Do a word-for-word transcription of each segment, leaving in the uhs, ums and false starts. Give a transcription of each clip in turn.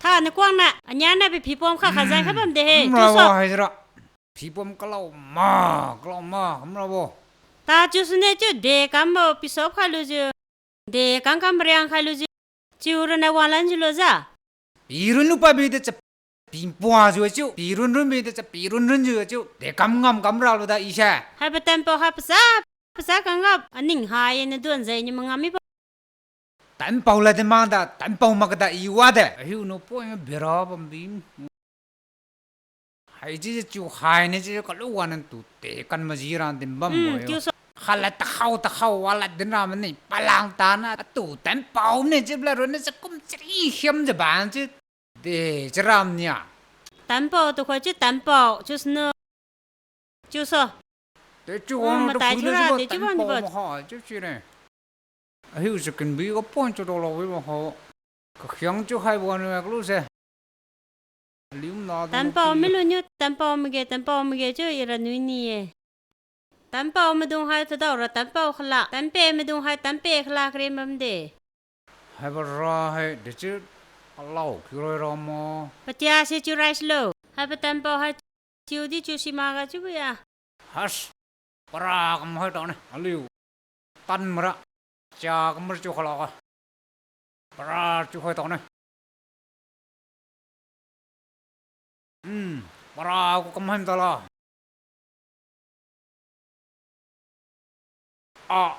Ah, nakuang na, ania na bi phipom kha khazai kha bam de he. Kamra chiuso. Haijira. Phipom kalau ma, kalau ma, kamra bo. Ta chiusune chiu de kambo pisop khailujiu. De kam kam riang khailujiu. Chiu rana wanglan jiulo ja. Pirun lu pa bi de cha pipua jiu chiu. Pirun run bi de cha pirun run jiu chiu. De kam ngam kamra lu da i se. Haibo tanpao hai pasa, pasa kangap. Aning hai ye na duan jai ni mangam mibo. Tanpao lad de mada, tanpao makada i wade. Ahiu nu poi nga bira bambi. Hai chiujiu chiu hai ni chiu kalu wan nang tu te kan maji ran din bam. Mm, mo yo. Chiuso. Khalad takhao takhao walad din ram ni palang tana atu tanpao ni chiu bla run ni sa kum chari hiam jiu ban chiu. De, charam nia. Tanpao tu khoi chiu tanpao, chiu snu. Chiuso. Te chiu wang matai chiu ra, te chiu wang tanpao maha, chiu chi ne. Ahiu se kinbi ga point chiu dolo wi maha. Kakhiang chiu hai bo anu kalu se. Alium na tanpao milu niu, tanpao mage, tanpao mage chiu ira nui ni ye. Tanpao madung hai tadao ra tanpao khala, tanpe madung hai tanpe khala kare bam de. Haibo ra hai de chiu alao kiu roi ra mo. Patia se chiu rai silo. Haibo tanpao hai chiu di chiu si maga chiubo ya. Has, para kam hai tao ne, aliu. Tan mara, chia kam mara chiu khala ga. Para chiu hai tao ne. Hmm, para ku kam hai tao la. Ah.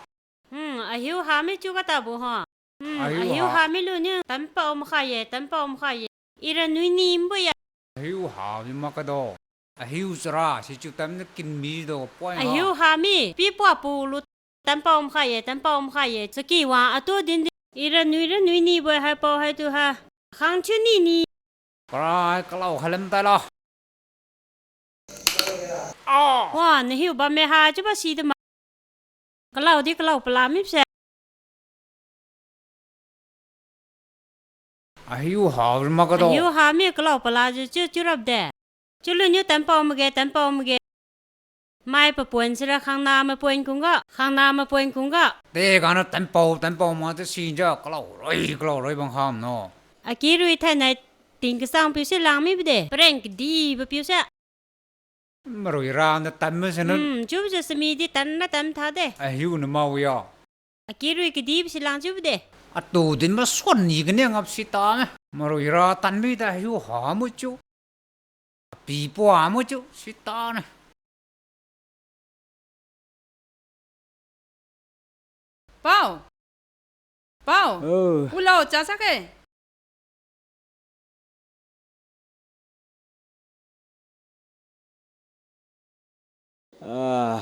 Hmm, ahiu ha mi chiu katabo ha. Hmm, ahiu ha milu niu tanpao makha ye, tanpao makha ye. Ira nui ni mbo ya. Ahiu ha mi makado. Ahiu chara sichiu tam niu kinbi do point ha. Ahiu ha mi, pipua pulu tanpao makha ye, tanpao makha ye. Chaki wang atu din di. Ira nui ra nui ni bo haipao haitu ha. Khang thiu ni ni. Para hai kalau khalam tai la. Ah. Wa, nahiu bamme ha chiubo si de ma. Kalau di kalau pala mipse. Ahiu ha makado. Ahiu ha mi kalau pala jiu chiu chiurap de. Chiulu niu tanpao mage, tanpao mage. Mai papon sira khangna mapon kungga, khangna mapon kungga. Te gana tanpao, tanpao ma te sijiu kalau roi, kalau roi bang ham no. Akirui thainai ting kasang piu se lang mibo de. Pareng kadibo piu se. Marui ra na tanbo se na. Hmm, chiubo se sami di tan na tan tha de. Ahiu na mao ya. Akirui kadibo se lang chiubo de. Atu din masuan ni kania ngap sita me. Marui ra tanbi da ahiu ha mu chiu. Apipua mu chiu sita ne. Pao! Pao! Oh. Ulo, cha sake. Ah.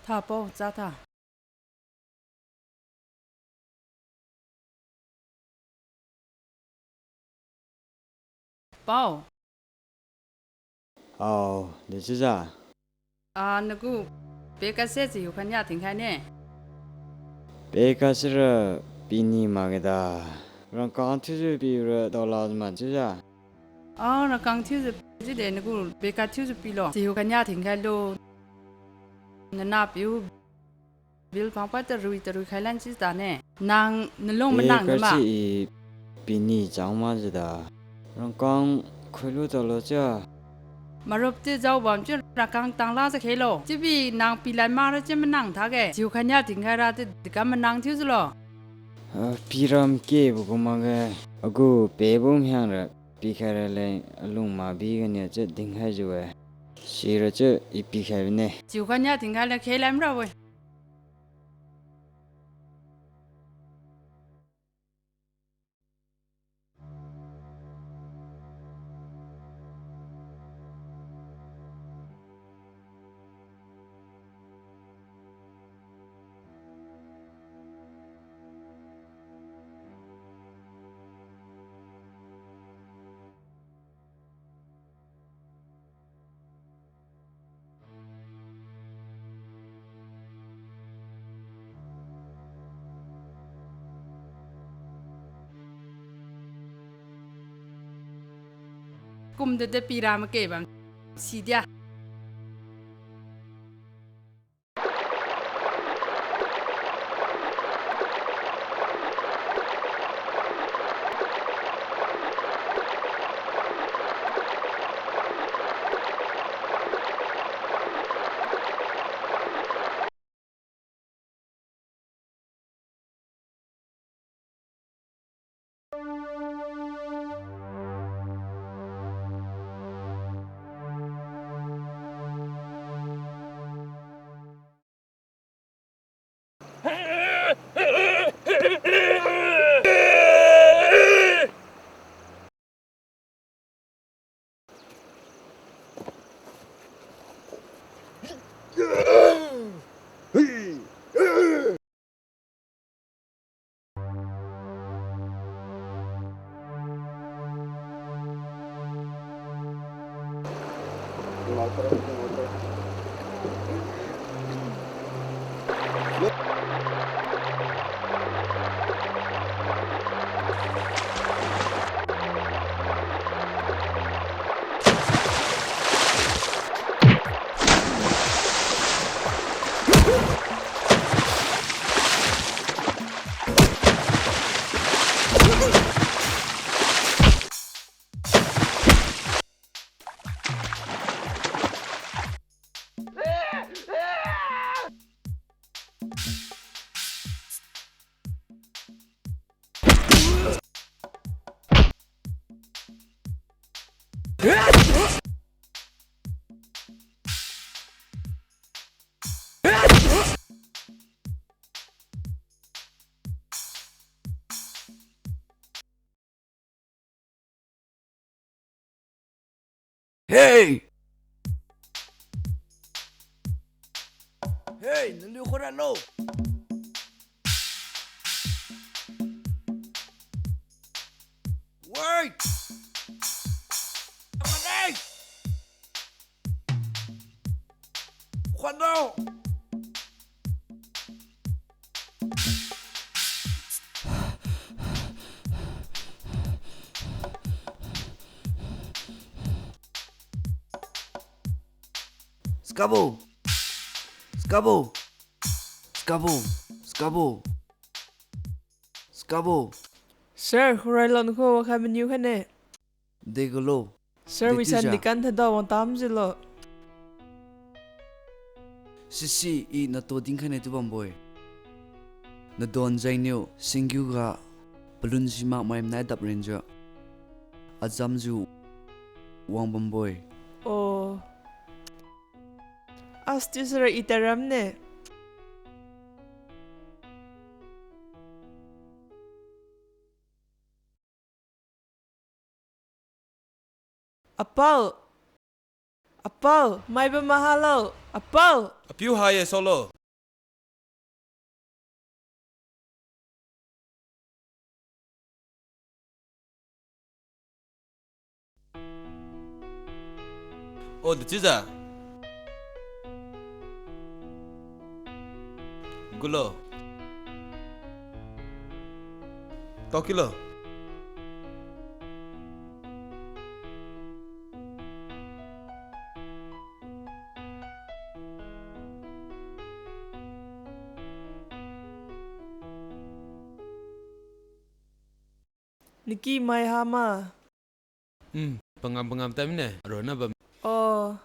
Tha pao, cha tha. Pao. Ao, dechiujiu. Ah, nagu pekatse chahiu khatnia tingkhai ne. Pekatse ra pini makge da. Rangkang thiujiu pira daola man chiujiu. Ah, rangkang thiujiu pide nagu pekat thiujiu pilo. Chahiu khatnia tingkhailo. Nana piu bill phangpad tarui tarui khailan chita ne. Nang nalung manang nama. Pekatse i pini chang makjiu da. Rangkang khuilu talo chia. Marup ti jaobam chiu rangkang tangla jakhailo. Chiubi nang pilan makra chiu manang thage. Chahiu khatnia tingkhaira ti dikam manang thiujiulo. Ah, piram kebo gu makge. Agu pebo mhiangra pikhai raleng alung mabi ganiu chiu dinkhaijiu-e. Sira chiu i pikhai bine. Chahiu khatnia tingkhaila khelam rabo-e. Kumdede pira make bam sidia. Hey! Hey, naliu khuiralo. Wait! Come on, hey! Khuan dao. Skabo. Skabo. Skabo. Skabo. Skabo. Sir, khurai lon khuwa khat meniu khaine. Degalo. Sir, wisan dikan thada wang tamjiulo. Sisi i natu dinkhaine chiu bambo-e. Nadon jengniu singgiu ga balloon simak mai manai dap renjiu. Ajamjiu wang bambo-e. Oh. As, chiusira i taramne. Apao! Apao! Maiba mahalo! Apao! Apiu ha ye solo. O, dechiujiu. Gulo. Tokilo. Naki mai ha ma? Mm, pangam pangam tamne, aronna bam. Oh.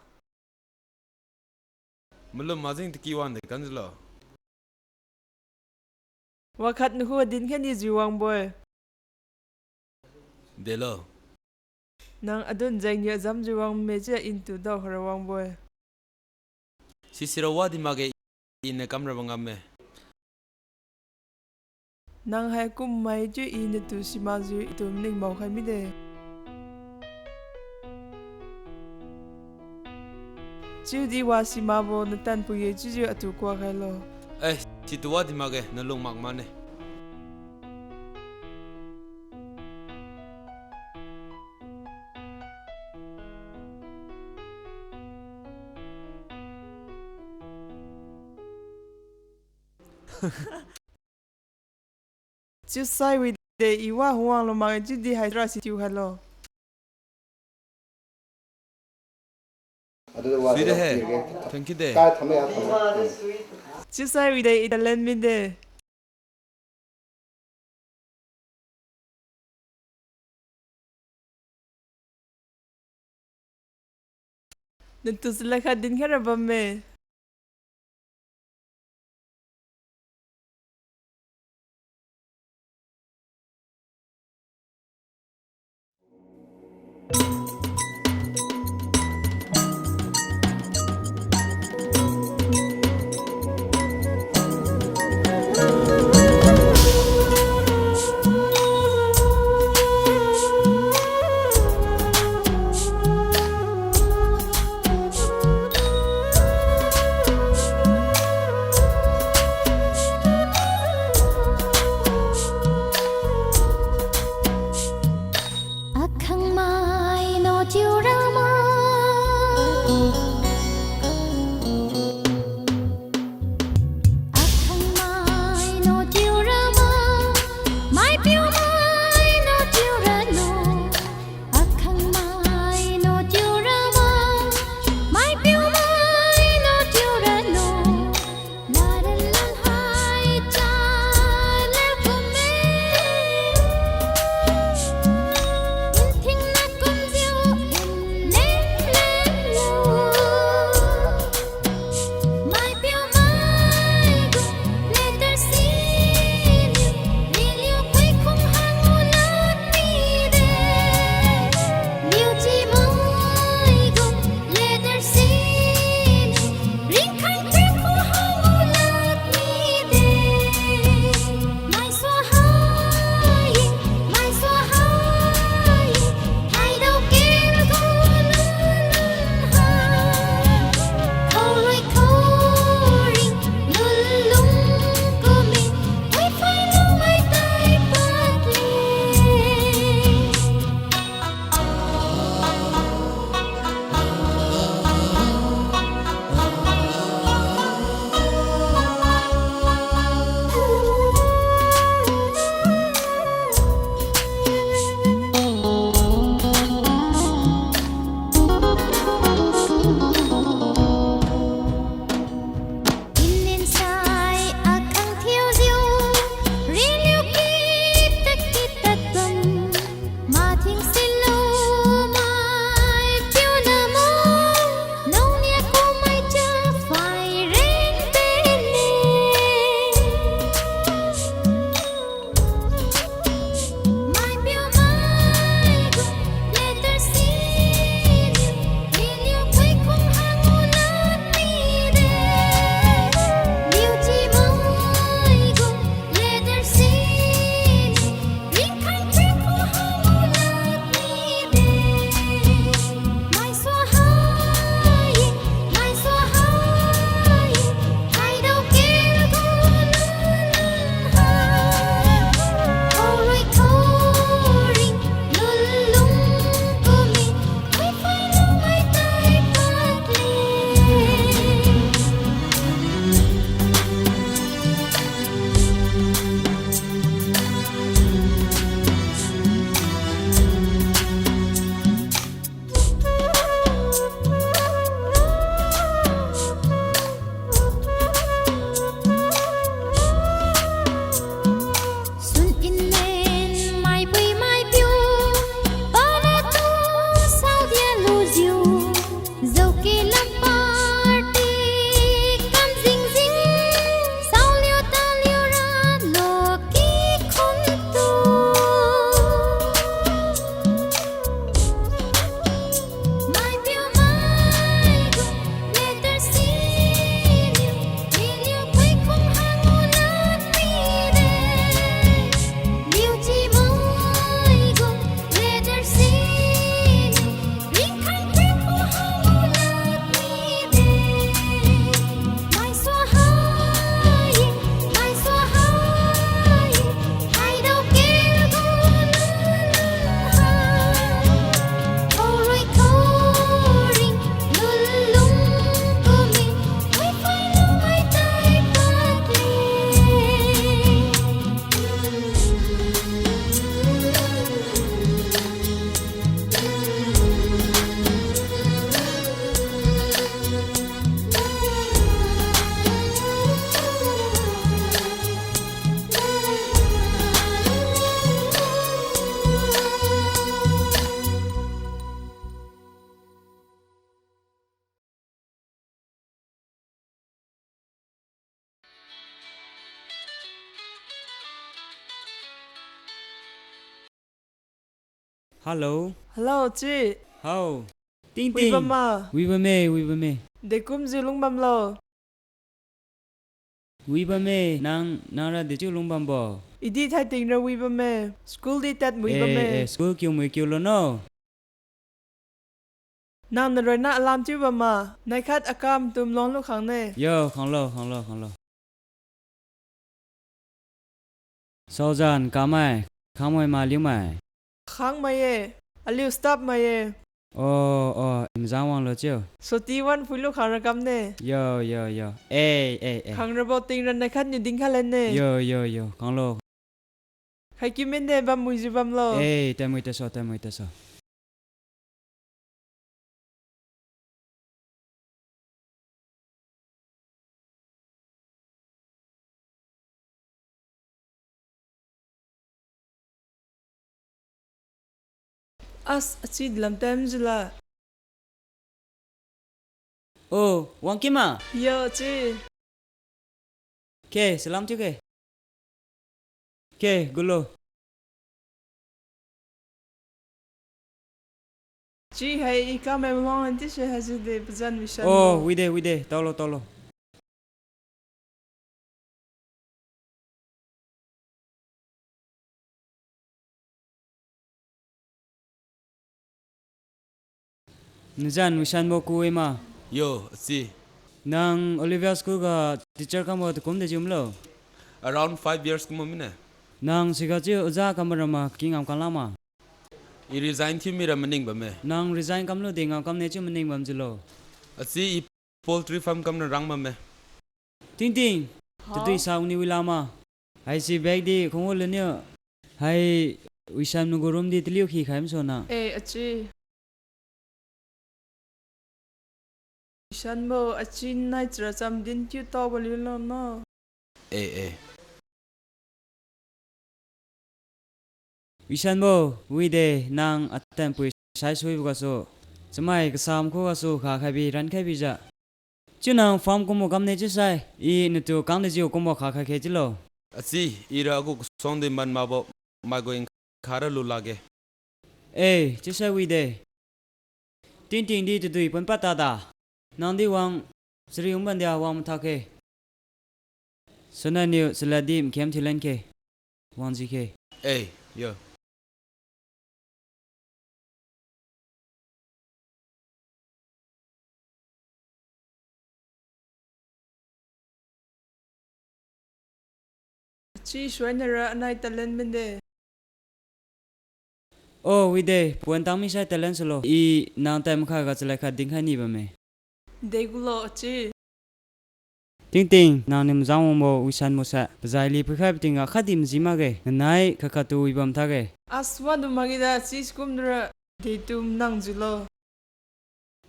Malum majing taki wang de kanjiulo. Wakhat nakhu adin khaini jiu wangbo-e. Delo. Nang adun jengniu ajamjiu wangme chiu intu daokhara wangbo-e. Sisira wadi makge, iniu kamra bangamme. Nang haikum mai chiu iniu tu simakjiu itu maning maokhai mide. Chiudi wa simakbo natan puiye chiujiu atu kuak khailo. Eh, situ wadi makge, nalung mak mane. Chiusai wide, i wa huanglu makge chiudi haira sitiu khailo. Suide he. Thank you de. Chiusai wide, i talent mide. Natu salai khat dinkhai ra bamme. Hello. Hello, chi. Hao. Ting ting. Wi bam ma? Wi bamme, wi bamme. Dekumjiu lungbamlo? Wi bamme, nang, nangra dechiu lungbambo? Idi thaitingra wi bamme. School di tad mui bamme. Eh, eh, school kiu mui kiu lo no. Nang naroina alam chiu bam ma? Naikhat akam tum longlu khang ne. Yo, khanglo, khanglo, khanglo. Saozan kamai, khangmai ma liumai? Khangmai ye, aliu staff mai ye. Oh, oh, imzang wanglo chiu. Soti wan phuilu khangra kamne. Yo, yo, yo. Eh, eh, eh. Khangrabo tingra naikhat niu dinkhai lenne. Yo, yo, yo. Khanglo. Khai kiu minde bam muijiu bamlo. Eh, tamui taso, tamui taso. As, achi lam tam jila. Oh, wangkima? Yo, chi. Ke, salam thiu ke. Ke, gulo. Chi hai i kamai mawang tise haisi de pazan mission. Oh, wide, wide, taolo, taolo. Nazan Wishanbo ku-e ma? Yo, achi. Nang Olivia School ga teacher kambo takum dejiu mlo? Around five years kumbo mine. Nang siga chiu oja kam rama kingam kam la ma? I resign thiu mira maning bamme. Nang resign kamlu de ngam kamne chiu maning bam jilo? Achi i poultry farm kamra rang bamme. Ting ting, tadui sa uni wi la ma? Haisi bag di khungwu luniu. Hai Wishan nagu room di taliu khi khai maso na. Eh, achi. Wishanbo, achi nai chara cham din thiu taobo liu lo no. Eh, eh. Wishanbo, wide nang atanpui saisuibo gasu, chamai kasam khugasu kha khaibi ran khaibijiu. Chiu nang farm kumbo kamne chiusai, i natu kang dejiu kumbo kha khai khe chiulo? Achi, ira agu kasuang di man makbo, maigu nkha ra lu lakge. Eh, chiusai wide. Ting ting di tadui pon pad tada. Nang di wang chari ungban dia wang mathak khe. Sananiu chalad di mkhem thiulan khe. Wangji khe. Eh, yo. Chi suainara anai talent minde. Oh, wide, puan tang misai talent sulo. I nang tai makha ga chalad khat dinkhai ni bamme. Degulo achi. Ting ting, nangniu mazang wangbo Wishanbo sa pazai li phuikhaibo tingga khatdi maji makge, nanai khatkhattu wi bam thakge. As, wadu makge da, achi sikumra detu manang jiulo.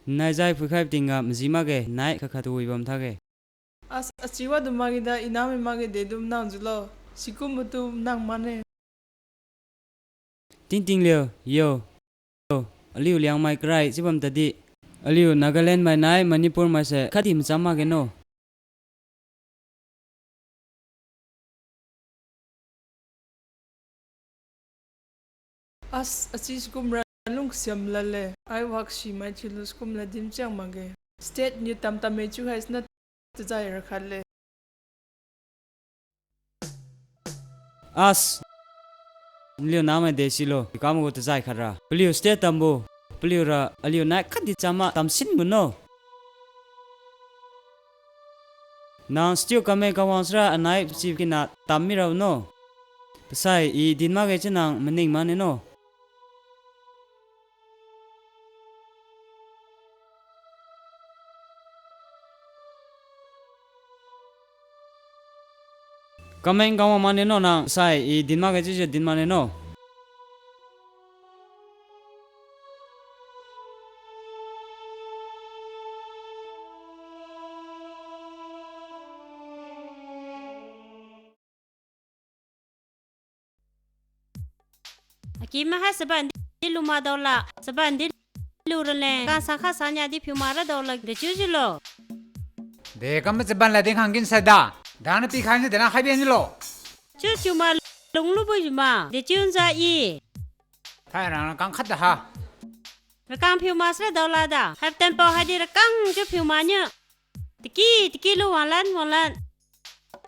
Nanai zai phuikhaibo tingga maji makge, nanai khatkhattu wi bam thakge. As, achi wadu makge da, inamai makge detu manang jiulo. Sikumbo tu manang mane. Ting ting liu, yo. Yo, aliu Liangmai karai chiu bam tadi. Aliu Nagaland mai nai Manipur maise khatdi macham makge no. As, achi sikumra lungsiam lale. Ai waksimai thiulu sikumla dim chiang makge. State niu tamtamme chiu haisiniu tazai rakhatle. As, naliu namai de silo, kam gu tazai khatra. Paliu state tambo, paliura aliu nai khatdi cham ma tamsin guno. Nang still comment kawang sira anai pachip kina tam mira no. Pasai i din makge chiu nang maning mane no. Comment kawang mane no nang, sai i din makge chiujiu din mane no. Akima hai chaban di luma daola, chaban di luraleng, kasa kha sania di phiuma ra daola, dechiu jiulo. De kam chaban la din khang kin saida. Dana pikhai ni dena khai bi nilo. Chiu chiuma lunglubo jiuma, dechiu nja i. Hai rang rakang khat da ha. Rakang phiu ma sira daola da. Hai temple haidi rakang chiu phiu maniu. Tiki, tiki lu wanglan, wanglan.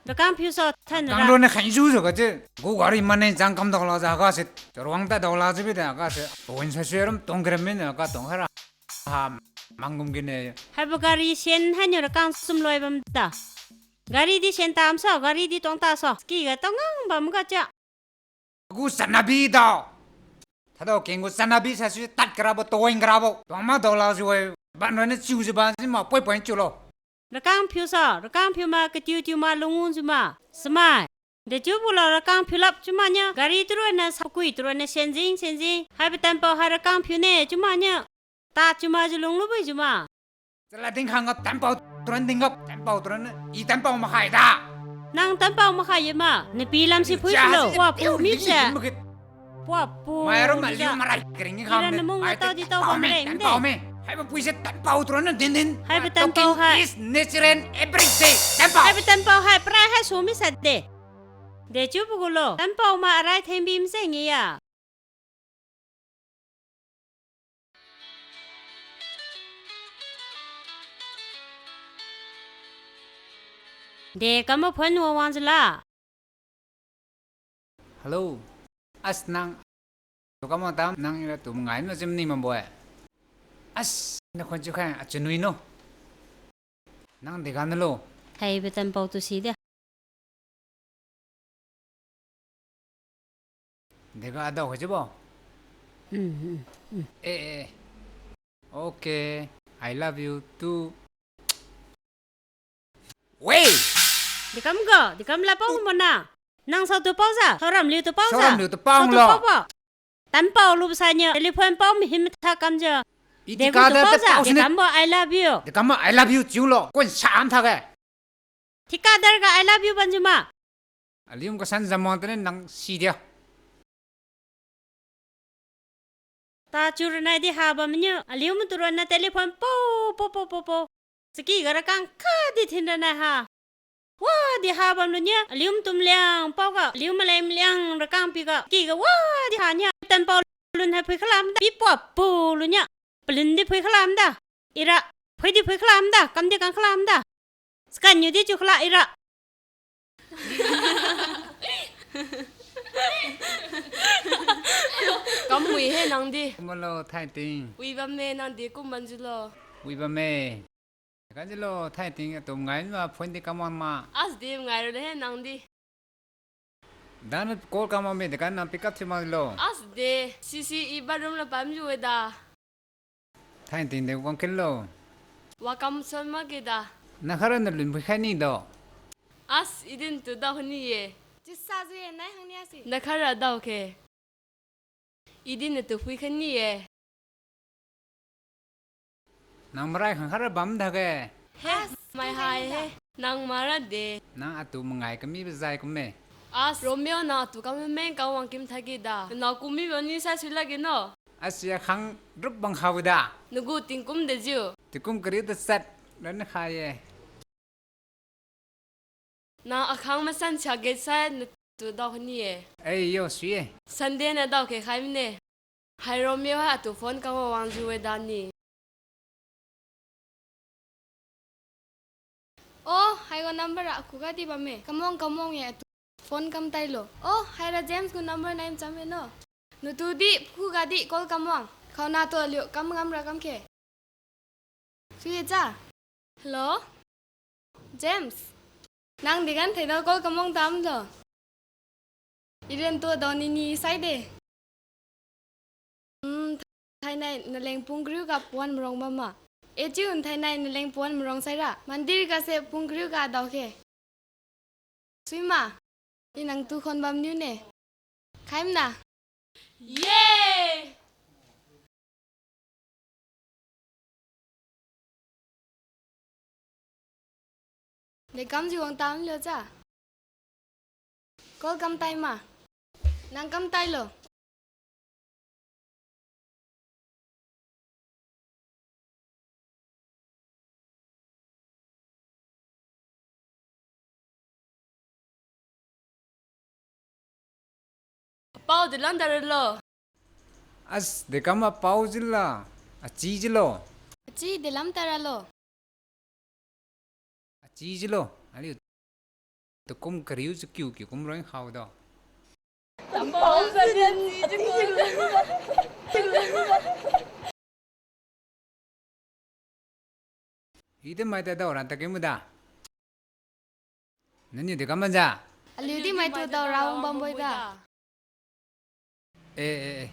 Rakang phiu so than ra. Kang ro ne khan ju so ga chiu. Gu gari mane chang kam daola ja ga se. Charuang ta daola jiu bi da ga se. Pawin sa se ram tong gram min ga tong hara. Ha, mangum gine. Haibo gari sen hainiu rakang sum loi bam da. Gari di sen tam so, gari di tong ta so. Ski ga tong ngang bam ga chia. Gu sanabi dao. Thadao keng gu sanabi sa si tat karabo, toing karabo. Tuang ma daola jiu-e. Ban rane chiu jiu ban si ma poi poi chiu lo. Rakang phiu sa, rakang phiu ma katiu tiu ma lungun jiu ma. Smai. Dechiu bulo rakang phiu lap chiu maniu. Gari turun na sakui turun na senzing, senzing. Haibo temple hai rakang phiu ne chiu maniu. Ta chiu ma jiu lung lu bui jiu ma. Chala ding khang ga temple turun ding ga temple turun na. I temple makhai da. Nang temple makhai ye ma. Napi lam si phui lo. Pua pu mi se. Pua pu. Mai ram aliu marai kering ni kham. Ira namung tao di tao bam rem de. Haibo pui se temple turun na din din. Haibo temple hai. Talking is natural every day. Temple. Haibo temple hai prai hai su mi sa de. Dechiu bu gu lo. Temple ma arai theng bi mi se ngi ya. De, kam ma phone wang wang jila. Hello. As nang. Tu kam ma tam nang ira tu ngai ma jim ni ma boy. As, na khon chiu khai achunwi no. Nang dega nalo. Haibo temple tu si de. Dega adao khe jibo? Mm, mm, mm. Eh, eh, eh. Okay, I love you too. Wei! Dekam ga, dekam la pao mana. Nang sao tu pao ja, saoram liu tu pao ja. Saoram liu tu pao lo. Sao tu pao ba. Tam pao lu bsa niu, telephone pao mahim tha kam ja. I dekam tu pao ja, dekam ba I love you. Dekam ba I love you chiu lo, kon sa am tha ge. Thikadar ga I love you banjiu ma. Alium kasan jamang tane nang si dia. Ta chiu ranai di ha bamniu, alium tu ronna telephone po, po, po, po, po. Saki ga rakang kha di thin ranai ha. Wa di ha bamlu niu, alium tum liang pao ga, alium maleng liang rakang pi ga, saki ga wa di ha niu, tan pao lun hai phui khalam da, pi pua pu lu niu. Palin di phui khalam da. Ira. Phui di phui khalam da. Kam di kam khalam da. Scan niu di chiu khala ira. Kam wi he nang di. Kumlo thai ting. Wi bamme nang di kum banjiu lo. Wi bamme. Kan jilo thai ting atum ngai ma phone di kam ma. As di ngai ro he nang di. Dan call kam ma me de kan nang pick up thiu ma lo. As de, sisi i bathroom la pam ju da. Thai ting de wang ken lo. Wa kam son ma ke da. Na khara na lun phui khai ni do. As i din tu dao ni ye. Chisa ju ye nai hang nia si. Na khara dao ke. I din na tu phui khai ni ye. Nang marai khang khara bam da ke. He, as, mai hai he. Nang mara de. Nang atu mangai kami bazai kumme. As, Romeo na atu kam meng ka wang kim thagi da. Na kumi bani sa sui lagi no. Asia khang rup bang khau da. Nagu tingkum de jiu. Tingkum kari da sat. Ran khai ye. Na akhang masan cha gate sai natu dao khani ye. Ei, yo, sui ye. Sunday na dao khe khai mine. Hai Romeo hai atu phone kam wang ju we da ni. Oh, haigo number ra khuga di bamme. Kamwang kamwang ye atu phone kam tailo. Oh, haira James gu number nai mcham ye no. Natu di khuga di call kamwang. Khauna tu aliu kam ngam ra kam khe. Sui ye cha. Hello? James. Nang di gan thainao call kamwang tam lo. Iren tu dao ni ni sai de. Hmm, thainai naleng pung kariu ga pon marong mama. E chiu thainai naleng pon marong saira. Mandir ga se pung kariu ga dao khe. Suima, i nang tu khon bam niu ne. Khaimna. Yay! Dekam ji wang tam lo cha. Call kam tai ma. Nang kam tai lo. Pao de lan da ralo. As, dekam apao jila, achi jilo. Achi delam taralo. Achi jilo, aliu. Tukum kariu chakiu kiu kum roi haodo. Tampao sa nian ji jiu. Ide mai ta daora ta kemu da. Naniu dekam maja. Aliudi maitu daora wang bamboida. Eh, eh, eh.